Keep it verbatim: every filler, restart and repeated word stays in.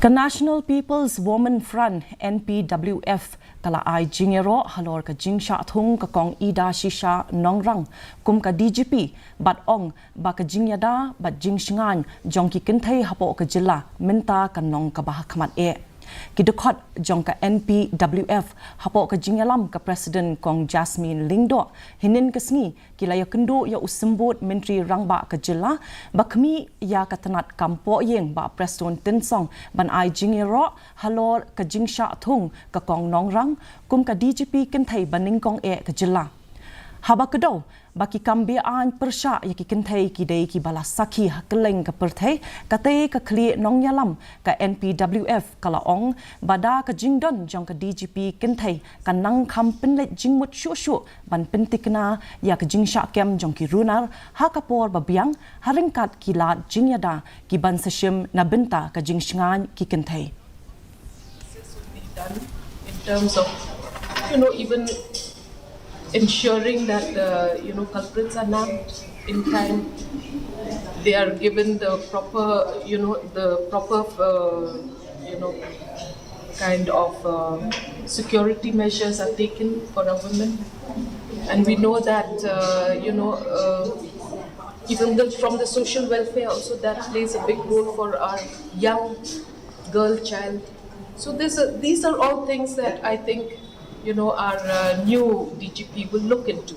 Ka National People's Women Front, N P W F, ka la ai jingïaroh halor ka jingshah thung ka Kong Idashisha Nongrang kum ka D G P, bad ong ba ka jingïada bad jingshngaiñ jong ki kynthei hapoh ka jylla mynta ka nong kaba hakhmat eh. Ki dkhot jong ka N P W F hapoh ka jingïalam ka President Kong Jasmine Lyngdoh hynnin ka sngi, ki la ïakynduh ïa u Symbud Myntri Rangbah ka jylla, ba khmih ïa ka tnat kam pohïing Bah Prestone Tynsong ban ai jingïaroh halor ka jingshah thung ka Kong Nongrang kum ka D G P kynthei banyngkong eh ka jylla. Haba kdew ba ki kam be-aiñ pyrshah ïa ki kynthei ki dei kiba la sakhi ha kylleng ka pyrthei, katei ka khlieh nongïalam ka N P W F ka la ong ba da ka jingdon jong ka D G P kynthei ka nang kham pynleit jingmut shuh shuh ban pyntikna ïa ka jingshah kem jong ki runar ha ka por ba biang, ha ryngkat ki lad jingïada kiban sa shim na bynta ka jingshngaiñ ki kynthei. Done in terms of, you know, even ensuring that the, you know, culprits are nabbed in time, they are given the proper, you know, the proper, uh, you know, kind of uh, security measures are taken for our women. And we know that, uh, you know, uh, even the, from the social welfare also, that plays a big role for our young girl child. So this, uh, these are all things that I think, you know, our uh, new D G P will look into.